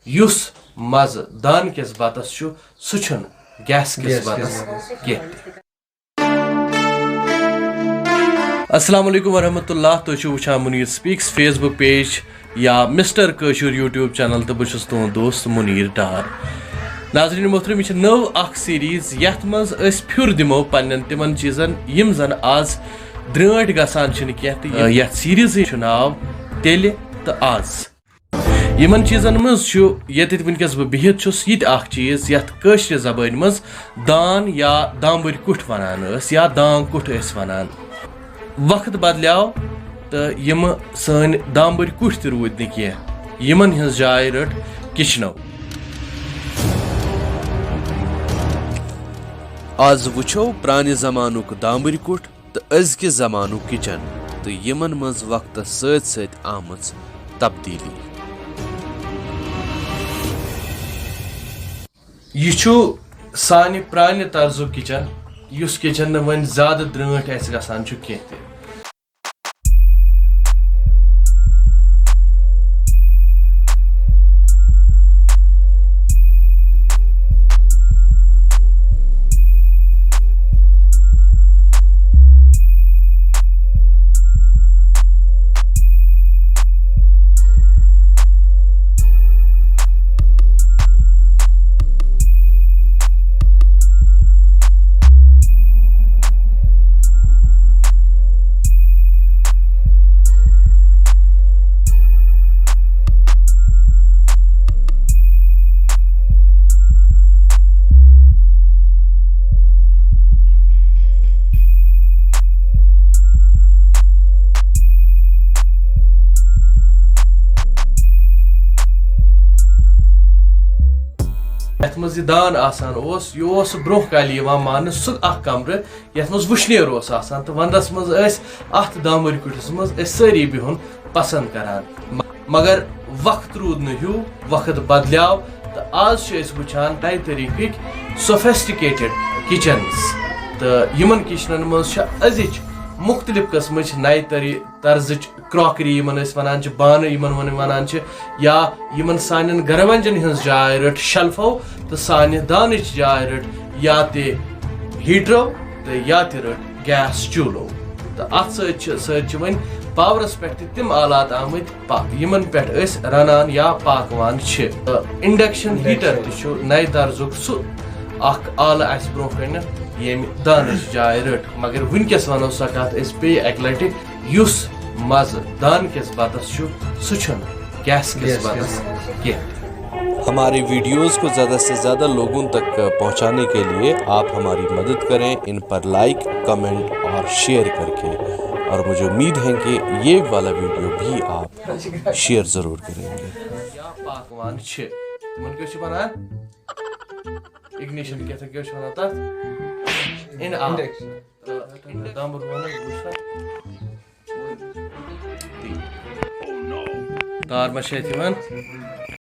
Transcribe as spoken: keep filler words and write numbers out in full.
یُس مزٕ دان کِس بتس چھُ، سُہ چھُنہٕ گیس کِس بتس کینٛہہ۔ السلام علیکم ورحمۃ اللہ، تُہۍ چھِو وٕچھان منیٖر سپیکس Facebook page یا مسٹر کٲشُر YouTube channel، تہٕ بہٕ چھُس تُہُنٛد دوست منیٖر ڈار۔ ناظرین محترم، یہِ چھِ نٔو اکھ series، یتھ منٛز أسۍ پھیُر دِمو پننٮ۪ن تِمن چیٖزن، یِم زن آز درٛٲنٛٹھۍ گژھان چھِنہٕ کینٛہہ، تہٕ یتھ series چھُ ناو تیٚلہِ تہٕ آز۔ یِمن چیٖزن منٛز چھُ، ییٚتٮ۪تھ وٕنکیٚس بہٕ بِہِتھ چھُس، یہِ تہِ اکھ چیٖز یتھ کٲشرِ زبٲنۍ منٛز دان یا دامبٕرۍ کُٹھ ونان ٲسۍ یا دان کُٹھ ٲسۍ ونان۔ وقت بدلیو تہٕ یِم سٲنۍ دامبٕرۍ کُٹھۍ تہِ روٗدۍ نہٕ کینٛہہ، یِمن ہٕنٛز جاے رٔٹ کچنو۔ از وٕچھو پرانہِ زمانُک دامبٕرۍ کُٹھ تہٕ أزکہِ زمانُک کچن تہٕ یِمن منٛز وقتس سۭتۍ سۭتۍ آمٕژ تبدیلی۔ یہِ چھُ سانہِ پرانہِ طرزُک کچن، یُس کچن نہٕ وۄنۍ زیادٕ درٛٲنٛٹھۍ اَسہِ گژھان چھُ کینٛہہ تہِ۔ یتھ منٛز یہِ دان آسان اوس، یہِ اوس برٛونٛہہ کالہِ یِوان ماننہٕ سُہ اکھ کمرٕ، یتھ منٛز وٕشنیر اوس آسان، تہٕ ونٛدس منٛز ٲسۍ اتھ دامبٕرۍ کُٹھِس منٛز أسۍ سٲری بِہُن پسنٛد کران۔ م-، مگر وقت روٗد نہٕ ہیوٗ، وقت بدلیو، تہٕ آز چھِ أسۍ وٕچھان نَیہِ طریٖقٕکۍ sophisticated kitchens، تہٕ یِمن کچنن منٛز چھِ أزِچ مُختٔلِف قٕسمٕچ نَیہِ طری-، طرزٕچ crockery، یِمن أسۍ ونان چھِ بانہٕ، یِمن ون-، ونان چھِ، یا یِمن سانٮ۪ن گرٕ ونجن ہٕنٛز جاے رٔٹ شلفو تہٕ سانہِ دانٕچ جاے رٔٹ یا تہِ ہیٹرو تہٕ یا تہِ رٔٹ گیس چولو۔ تہٕ اتھ سۭتۍ چھِ، سۭتۍ چھِ وۄنۍ پاورس پٮ۪ٹھ تہِ تِم آلات آمٕتۍ، پا-، یِمن پٮ۪ٹھ أسۍ رنان یا پاکوان چھِ۔ تہٕ induction heater تہِ چھُ نَیہِ طرزُک سُہ اکھ آلہٕ اسہِ برٛونٛہہ کنہِ، ییٚمہِ دانٕچ جاے رٔٹ۔ مگر وٕنکیٚس ونو سۄ کتھ أسۍ بیٚیہِ اکہِ لٹہِ، یُس مزٕ دان کِس بتس چھُ، سُہ چھُنہٕ گیس کِس بتس کینٛہہ۔ ہمارے ویڈیوز کو زیادہ سے زیادہ لوگوں تک پہنچانے کے لیے آپ ہماری مدد کریں ان پر لائک، کمنٹ اور شیئر کر کے، اور مجھے امید ہے کہ یہ والا ویڈیو بھی آپ شیئر ضرور کریں گے۔ یا پاکوان چھِ، تِمن کیٛاہ چھِ وَنان؟ Ignition کیٛاہ تھا کیٛاہ چھِ وَنان تَتھ؟ In آ۔ تہٕ دامبُر وَنان، وٕچھ سا۔ تی۔ تار ما چھِ اَتہِ یِوان؟